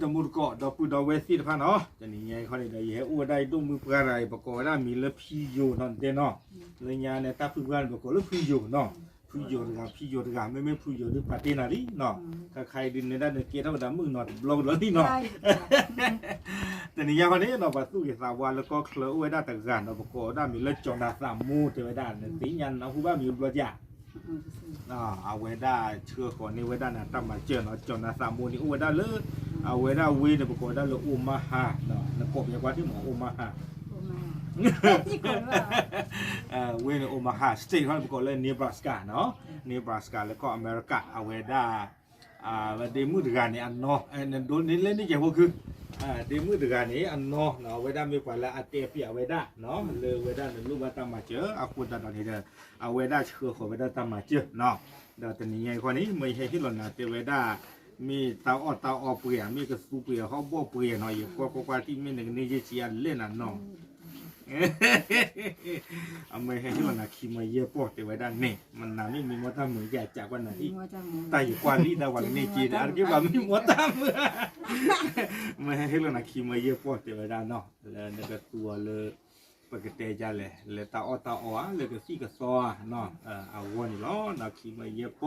တမူတကိး ဒီပုၢ်ဒီဝဲၢ်သ့ၣ်တဖၣ်နီၤ, တနံၤညါအံၤခီန့ၣ်ဒီး ယဟဲအိၣ်ဝဲဒၣ်ယဒိၣ်မုၣ်ပှၢ်တဂၤအံၤ ပကိးဝဲဒၣ်မံၤလၢဖံယိၤနီၤ နတဲနီၤ, လၢညါန့ၣ် တၢ်ဖုပှၢ်န့ၣ် ပကိးလၢဖံယိၤနီၤ, ဖံယိၤတဂၤ ဖံယိၤတဂၤ မ့မ့ၢ်ဖံယိၤဒုးပာ်တ့ၢ်နၤလံနီၤ, ခဲခါအံၤဒုးနဲဒၣ်နကဲထီၣ်ဝဲဒၣ်မုၣ်ကနီၤတဘျီကဒီးလံနီၤ တနံၤညါခီန့ၣ်နီၤ ပှၤသူၣ်ဂ့ၤသးဝါလၢကီၢ်ချၢအိၣ်ဝဲဒၣ်တဂၤနီၤ ပကိးဝဲဒၣ်မံၤလၢကၠီၤနၤသးမိၢ်တဲဝဲဒၣ် နသ့ၣ်ညါနၢ်ဟူဘၣ်မံၤဘျီဒ်ဧါ, အဝဲဒၣ်ဆှၢဃီၤန့ၢ်ဝဲဒၣ်နၤတၢ်မၤစၢၤနီၤ ကၠီၤနၤသးမိၢ်န့ၣ်အိၣ်ဝဲဒၣ်လၢ အဝဲဒၣ်ဝ့ၢ်န့ၣ် ပကိးဝဲဒၣ်လၢ Omaha နီၤ နကိးပှဲၤကွၢ်ထံၣ်မး Omaha ဝ့ၢ်န့ၣ် Omaha State ခီန့ၣ် ပကိးလၢ Nebraska နီၤ Nebraska လၢကီၢ်အမဲရကၤ အဝဲဒၣ် ဒ့မုၣ်တဂၤန့ၣ်အနီၢ် နဒိးန့ၢ်လၢန့ၣ်ကဲဖိခု ဒ့မုၣ်တဂၤန့ၣ်အနီၢ်နီၤ အဝဲဒၣ်မ့ၢ်ပှၤလၢအတဲပျးဝဲဒၣ်နီၤ လၢဝဲဒၣ်နလိၣ်ဘၣ်တၢ်မၤစၢၤ အဃိသတးဒီးန့ၣ်ဒီး အဝဲဒၣ်ဆှၢဃီၤဝဲဒၣ်တၢ်မၤစၢၤနီၤ ဒီးတနံၤညါအံၤခီန့ၣ် မ့ၢ်ယဟဲဟ့ၣ်လီၤနၤတဲဝဲဒၣ် မ့ၢ်တၢ်အီၣ်တၢ်အီပှ့ၤဧါ မ့ၢ်ကသူပှ့ၤဧါ ဟီၣ်ဘီၣ်ပှ့ၤဧါနီၤ ယကွၢ်ကွၢ်ကွၢ်ထံၣ်မ့ၢ်နကန့ၢ်ယဲၢ်ဆံအလဲၣ်နၤနီၤ အမ့ၢ်ဟဲဟ့ၣ်လီၤနၤခံမၢယဲၢ်ပီၢ်တဲဝဲဒၣ်န့ၣ် မနၤမ့ၢ်မံမီၢ်တၢ်မုာ်ယၤကးကွၢ်နၤထံၣ် တၢ်ယကွၢ်လံတၢ်ပှၤကန့ၢ်က့ဒီး အါတက့ၢ်ပှၤမံမီၢ်တၢ်မုာ် မ့ၢ်ဟဲဟ့ၣ်လီၤနၤခံမၢယဲၢ်ပီၢ်တဲဝဲဒၣ်နီၤ လၢနကသူအီၤလၢ ပကတဲဒ်လဲၣ် လၢတၢ်အီၣ်တၢ်အီဧါ လၢကသံၣ်ကသီဧါ အဂီၢ်န့ၣ်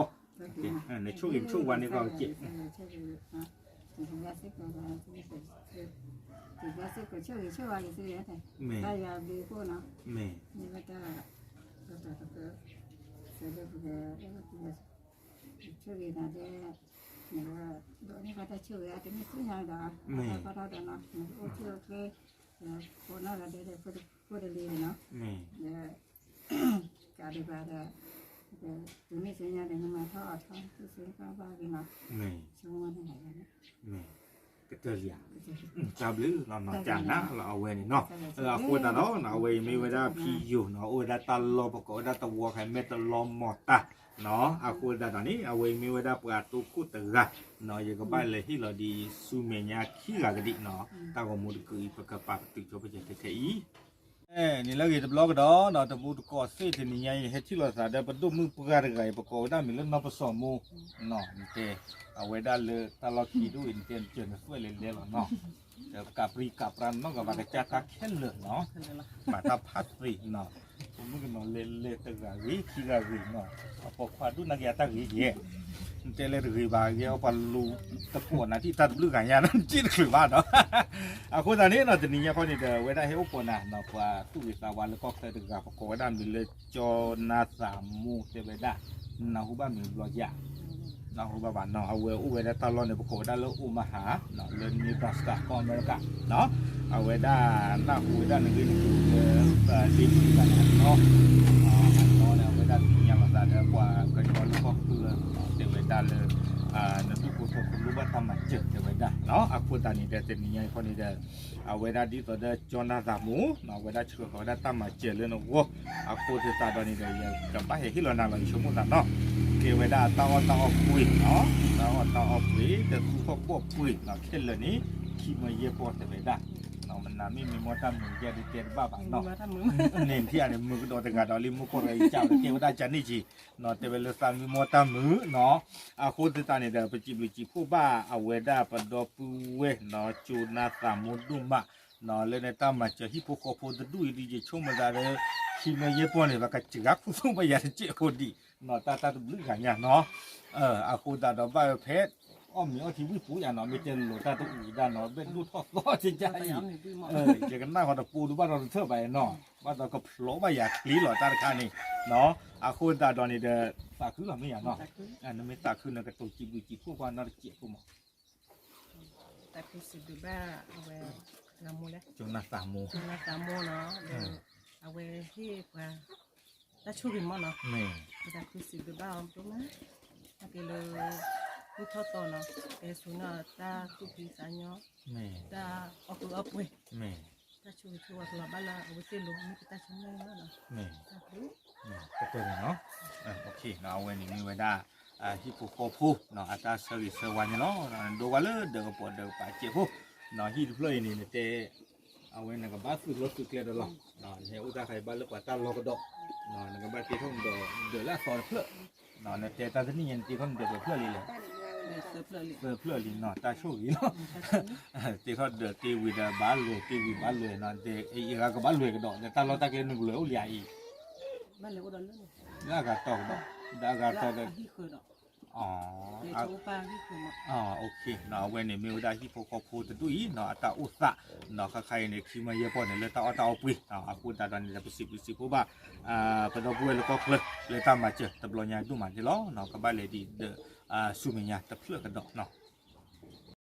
လီၤ နခံမၢယဲၢ်ပီၢ် နဆိၣ်ဂ့ၤဆိၣ်ဝါန့ၢ်ကီၢ်ကဲ မ့ၢ် ဆိၣ်ဂ့ၤနၤဒဲး နကဒိးန့ၢ်ဘၣ်တၢ်ဆိၣ်ဂ့ၤ အတမ့ၢ်သ့ၣ်ညါဒီး မ့ၢ် ဘၣ်ထီၣ်ဒီးနီၤ နကအိၣ်ဆူၣ်အိၣ်ချ့ ဖိတလံၤနီၤ မ့ၢ် ဒီး ကးဒံးဘၣ်ဒီး တုၤမ့ၢ်သ့ၣ်ညါဒီး နမၤထီၣ်အီၤထီၣ် သူၣ်စ့ၢ်ကီးဘၣ်က့ၤနီၤ မ့ၢ် ဆိကမိၣ်န့ၣ် ကတၢၢ်လံဧါ တၢ်ဘျုးလီၤနီၤ ကနၤလီၤအဝဲန့ၣ်နီၤ အဃိသတးဒီးနီၤ အဝဲအံၤမ့ၢ်ဝဲဒၣ်ဖံယိၤနီၤ အိၣ်ဝဲဒၣ်တၢ်လီၢ် ပကိးဝဲဒၣ်တဝီခါ မဲၢ်တလီမီၤတၢ် နီၤ အဃိသတးဒီးန့ၣ် အဝဲအံၤမ့ၢ်ဝဲဒၣ်ပှၤတိခိၣ်တဂၤ နီၤ ယကဘၣ်လဲၤဟ့ၣ်လီၤဒ်ဆူမဲာ်ညါခံဂၤကဒံးနီၤ တၢ်ဂီၤမူတကုာ်အံၤ ပကပာ်ပတုာ်ကၠိပကတဲခဲအံၤ န့ၣ်လၢအဂ့ၤတဘျီကဒီးနီၤ တမူတကိးသ့ၣ်တနံၤညါအံၤ ဟဲထံၣ်လိာ်သးဒီးပဒိၣ်မုၣ်ပှၢ်တဂၤအံၤ ပကိးဝဲဒၣ်မံၤလၢနီၢ်ပစီၤမူ နီၤ နတဲ အဝဲဒၣ်လၢတၢ်လီၢ်ခံဒိၣ်အံၤ နတဲနစၢၤနသွဲၣ်လဲၤလဲၤလီၤနီၤ ဒီးကးပြံကးပြါနီၢ်ကဘၣ်ကစၢ်တၢ်ခဲလၢာ်နီၤ ဘၣ်တၢ်ဖးသ့နီၤ ပမုၣ်ကနီၤလဲၤလဲၤတဂၤဂ့ၤခံဂၤဂ့ၤနီၤ အပိာ်ခွါဒိၣ်နာ်က့ၤအတၢ်ဂ့ၤယဲၢ် နတဲလဲၤတဂ့ၤဘၣ်ဂ့ၤ ပှၤလူၤတကိးနၤထံၣ်တၢ်တဘျုးဂၤညါနီၤ နစ့ၢ်တချုးဘၣ်နီၤ အဃိသတးန့ၣ်နီၤ တနံၤညါခီန့ၣ်ဒီး အဝဲဒၣ်ဟဲအိၣ်ပိာ်နၤနီၤ ပှၤသူၣ်ဂ့ၤသးဝါလၢကီၢ်ချၢတဂၤ ပကိးဝဲဒၣ်မံၤလၢကၠီနါသးမိၢ်တဲဝဲဒၣ် နၢ်ဟူဘၣ်မံၤဘျီယၤ နၢ်ဟူဘၣ်ဘၣ်နီၤ အဝဲအိၣ်ဝဲဒၣ်တၢ်လီၢ်န့ၣ် ပကိးဝဲဒၣ်လၢ Omaha နီၤ လၢ Nebraska ကီၢ်အမဲရကၤ နီၤ အဝဲဒၣ်နၢ်ဟူဝဲဒၣ်နဂ့ၢ်နကျိၤလၢ ဒ့မုၣ်တဂၤန့ၣ်အနီၢ် အနီၢ်န့ၣ် အဝဲဒၣ်သ့ၣ်ညါလီၤသးဒီးပှၤကညီလၢကီၢ်ချၢ တဲဝဲဒၣ်လၢ နဒိၣ်ဖိထၢဖိလိၣ်ဘၣ်တၢ်မၤစၢၤတဲဝဲဒၣ် နီၤ အဃိသတးန့ၣ်ဒီး တနံၤညါအံၤခီန့ၣ်ဒီး အဝဲဒၣ်ဒ်သိးဒီးကၠီနါသးမိၢ် အဝဲဒၣ်ဆှၢဃီၤဝဲဒၣ်တၢ်မၤစၢၤလၢနဂီၢ် အဃိသတးဒီးန့ၣ်ဒီး ယကဘၣ်ဟဲဟ့ၣ်လီၤနၤလီၤ ယဆိကမိၣ်သးနီၤ ကဲဝဲဒၣ်တၢ်အီၣ်တၢ်အီပှ့ၤနီၤ တၢ်အီၣ်တၢ်အီပှ့ၤ တၢ်သူၣ်ဖှီၣ်ဘီၣ်ပှ့ၤနီၤ ခဲလၢာ်န့ၣ် ခံမၢယဲၢ်ပီၢ်တဲဝဲဒၣ် မနၤမ့ၢ်မံမီၢ်တၢ်မုာ်ယဲၢ်ဒုးတဲတဘၣ်ဘၣ်နီၤ န့ၣ်ထံၣ်ဧါန့ၣ် မုာ်ကဒီးတဂၤဒီးလံ မုၢ်ကီၢ်တဂၤအံၤကၢ်ဝဲဒၣ်တဲဝဲဒၣ်ကန့ၢ်က့ၤ နီၤတဲဝဲလၢသးမံမီၢ်တၢ်မုာ်နီၤ အဃိသတးန့ၣ်ဒီး ပစံးဘျုးစံးဖှိၣ်ဘၣ်အဝဲဒၣ်ပဒီပုၢ်ဝဲၢ်နီၤ ကၠိနါသးမိၢ်ဒိၣ်မး နီၤ လၢနတၢ်မၤစၢၤဟံၣ်ဖိဃီဖိတဒူၣ်အံၤဒ်ယဆိကမိၣ်သးဒီး ခံမၢယဲၢ်ပီၢ်န့ၣ် ပကစှၤခိၣ်သိၣ်ဘၣ်ယၤတစဲးဖိဒံး နီၤ တၢ်တၢ်တဘျုးဂၤညါနီၤ အဃိသတးဒီးဘၣ်ဝဲဖဲ အီၣ်မ့ၤအီထံဝံၣ်ပူၤယၤနီၤ မ့ၢ်တဲလိာ်တၢ်တအူၣ်ဒၣ်နီၤ ဘဲၣ်ဒိၣ်ထီၣ်သီကယါအံၤ ယကနၣ်ဃီတပိဒုးဘၣ်ဒီးတထၢၣ်ဘၣ်နီၤ ဘၣ်ဒီးကဖျိးဘၣ်ယၤချ့လီၤတၢ်တခါန့ၣ် နီၤ အဃိသတးဒီးန့ၣ်ဒီး သးခုလီၤမ့ၢ်ယၤနီၤ နမ့ၢ်သးခုနကတိၤစံးဘျုးစံးဖှိၣ်ကွၢ်နီတစဲးဖိမး သးခုစံးဘျုးဘၣ်အဝဲ ကၠိနါသးမိၢ် ကၠိနါသးမိၢ်နီၤ ဒီး အဝဲဟ့ၣ်ပှၤ တၢ်ဆိၣ်ဂ့ၤမီၢ်နီၤ သးခုစံးဘျုးဘၣ်အီၤဒိၣ်မး အက့ၤလၢ ဒိၣ်ထီၣ်သီနီၤ ကဲဆူၣ်နီၤတၢ်သူၣ်ဖှံသးညီ တၢ်အီၣ်ကုအီၣ်ပှ့ၤ တၢ်ဆိၣ်ဂ့ၤဆိၣ်ဝါကလီၤဘၣ်လၢအဝဲသ့ၣ်လိၤ မ့ၢ်ပတၢ်ဆိၣ်ဂ့ၤမီၢ်နီၤ တၢ်ဘျုး ကတၢၢ်န့ၣ်နီၤ အဝဲန့ၣ်မ့ၢ်ဝဲဒၣ် ဟံၣ်ဖိဃီဖိ အတၢ်ဆၢဂ့ၤဆၢဝါန့ၣ်လီၤ ဒိဝဲလၢဒၢးကပိာ်ဒၢးကပၤစဲးဖိ ဟံၣ်တဖျၢၣ်အံၤန့ၣ် နတဲ အဝဲနကဘၣ်သုးလီၢ်သုးကျဲဒီးလီၤ နဟဲအိၣ်တၢ်ခါအံၤဘၣ်လၢပှၤတၢ်လီၢ်ကဒီး နကဘၣ်တ့ထီၣ်နဒၢးလၢအသီတဖျၢၣ် နတဲတၢ်တနံၣ်ညါနတ့ထီၣ်နဒၢးတဖျၢၣ်လံလဲၣ် သၢဖျၢၣ်လံနီၤ တၢ်ဆိၣ်ဂ့ၤလီၤ, တ့ထီၣ်ဒၢးတ့ဝံၤဒီးဘၣ်လွဲၢ် တ့ဝံၤဘၣ်လွဲၢ်နီၤ ယဂၤကဘၣ်လွဲၢ်ကဒီး ဒီးတၢ်လီၢ်တၢ်ကျဲနုာ်ကလွဲၢ်အိၣ်လံဧါအံၤ, လၢအဂၤတီၢ်ကဒီး ဒီးအဂၤတီၢ်ဒီး အဝဲန့ၣ်မ့ၢ်ဝဲဒၣ်ဟံၣ်ဖိဃီဖိတဒူၣ်အံၤနီၤ အတၢ်အိၣ်သး ဒီးခါခါအံၤန့ၣ် ခံမၢယဲၢ်ပီၢ်န့ၣ် လၢတၢ်အီၣ်တၢ်အီပှ့ၤ အဃိသတးဒီးန့ၣ်ဒီး ပစံးဘျုးစံးဖှိၣ်ဘၣ် ပဒီပုၢ်ဝဲၢ်လၢကီၢ်ချၢ လၢတၢ်မၤစၢၤတဘျီညါဒိၣ်မးန့ၣ်လီၤ. ကဘၣ်လဲၤဒံးဒီး ဆူမဲာ်ညါတဖျၢၣ်ကဒီးနီၤ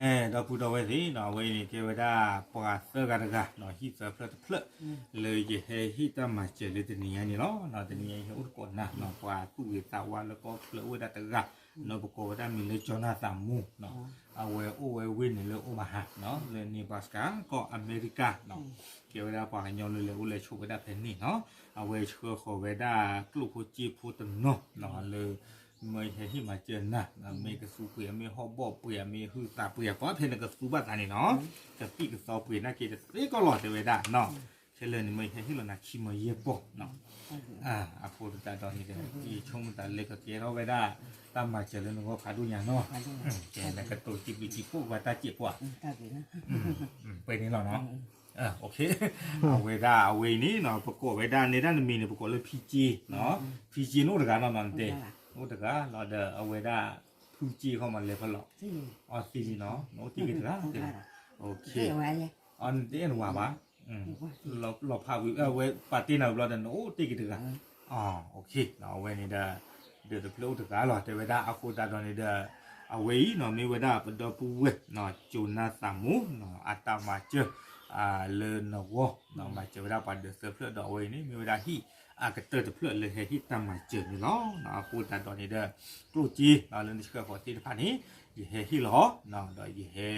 ဒီပုၢ်ဒီဝဲၢ်သ့ၣ်နီၤ အဝဲအံၤန့ၣ် ကဲဝဲဒၣ်ပှၤသၢဂၤတဂၤနီၤ ဟံၣ်သၢဖျၢၣ်တဖျၢၣ် လၢယဟဲဟ့ၣ်တၢ်မၤစၢၤလၢတနံၤညါန့ၣ်လီၤ. တနံၤညါယဟဲအိၣ်သကိးနၤနီၤ ပှၤသူၣ်ဂ့ၤသးဝါလၢကီၢ်ချၢအိၣ်ဝဲဒၣ်တဂၤ နီၤ ပကိးဝဲဒၣ်မံၤလၢ Jonathan Moore နီၤ အဝဲအိၣ်ဝဲဝ့ၢ်န့ၣ်လၢ Omaha နီၤ လၢ Nebraska ကီၢ်အမဲရကၤနီၤ ကဲဝဲဒၣ်ပှၤကညီလၢလဲၤအိၣ်လဲၤဆိးဝဲဒၣ်ဖဲန့ၣ်နီၤ အဝဲဆှၢဃီၤဝဲဒၣ်ကျိၣ်ဖိစ့ဖိတနီၤနီၤ လၢ မ့ၢ်ဟဲဟ့ၣ်မၤစၢၤနၤ မ့ၢ်ကသူပှ့ၤ မ့ၢ်ဟီၣ်ဘီၣ်ပှ့ၤ မ့ၢ်ဟုသးပှ့ၤ ပှၤဖဲန့ၣ်ကသူဘၣ်သးန့ၣ်နီၤ ကသံၣ်ကသီပှ့ၤနာ်က့တသ့ကီးလီၤ တဲဝဲဒၣ်နီၤ ခဲလၢာ်န့ၣ် မ့ၢ်ဟဲဟ့ၣ်လီၤနၤခံမၢယဲၢ်ပီၢ်နီၤ အဃိသတးဒီးန့ၣ်ဒီး ယဆိကမိၣ်သးလၢကကဲထီၣ်ဝဲဒၣ် တၢ်မၤစၢၤလၢနဂီၢ်ဖးဒိၣ်ညါနီၤ နကတိၤစံးဘျုးစံးဖှိၣ်ပှၤတၢ်စံးပှၤ ပှဲၤန့ၣ်လီၤနီၤ အဝဲဒၣ်အဝဲအံၤန့ၣ်နီၤ ပကိးဝဲဒၣ်န့ၣ်ဒၣ်နမံၤန့ၣ် ပကိးလၢ ဖံက့ ဖံက့န့ၣ်အိၣ်တဂၤနီၤ နတဲ အိၣ်တဂၤလီၤဒီးအဝဲဒၣ် ဖံက့ခီမးလဲၤဖဲလဲၣ် အီသံလံနီၤ နအိၣ်တ့ၢ်က့ၤတဂၤ အနတအဲၣ်နဝၤဘၣ် လီၤဖးဝံၤ အဝဲပာ်တ့ၢ်နၤဝံၤဘျီဒီး နအိၣ်တ့ၢ်က့ၤတဂၤ အဝဲန့ၣ်ဒီး ဒၢးတဖျၢၣ်အိၣ်တဂၤလီၤ တဲဝဲဒၣ်အဃိသတးဒီးန့ၣ်ဒီး အဝဲအံၤနီၤ မ့ၢ်ဝဲဒၣ်ပဒီပုၢ်ဝဲၢ် Jonathan Moore နီၤ အတၢ်မၤစၢၤ လၢနဂီၢ် မၤစၢၤဝဲဒၣ်ပှၤဒၢးသၢဖျၢၣ်ဒီးအဝဲအံၤန့ၣ် မ့ၢ်ဝဲဒၣ်ဟံၣ်အကတၢၢ်တဖျၢၣ်လၢဟဲဟ့ၣ်တၢ်မၤစၢၤန့ၣ်လီၤ. အဃိသတးဒီးန့ၣ်ဒီး ကျိၣ်စ့ လၢနဆှၢဃီၤသ့ၣ်တဖၣ်န့ၣ် ယဟဲဟ့ၣ်လီၤ ဒီးယဟဲ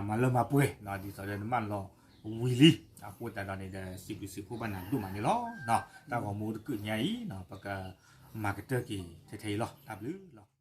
မၤလၢမၤပှဲၤ ဒ်သိးဒီးနမၢလီၤဝံၤလံ အဃိသတးဒီးန့ၣ်ဒီး စံးဘျုးစံးဖှိၣ်ဘၣ်နၤဒိၣ်မးန့ၣ်လီၤ. တၢ်ဂီၤမူတကုးညါအံၤ ပကမၤကတၢၢ်က့ၤထဲထဲအံၤလီၤ. တၢ်ဘျုးလီၤ.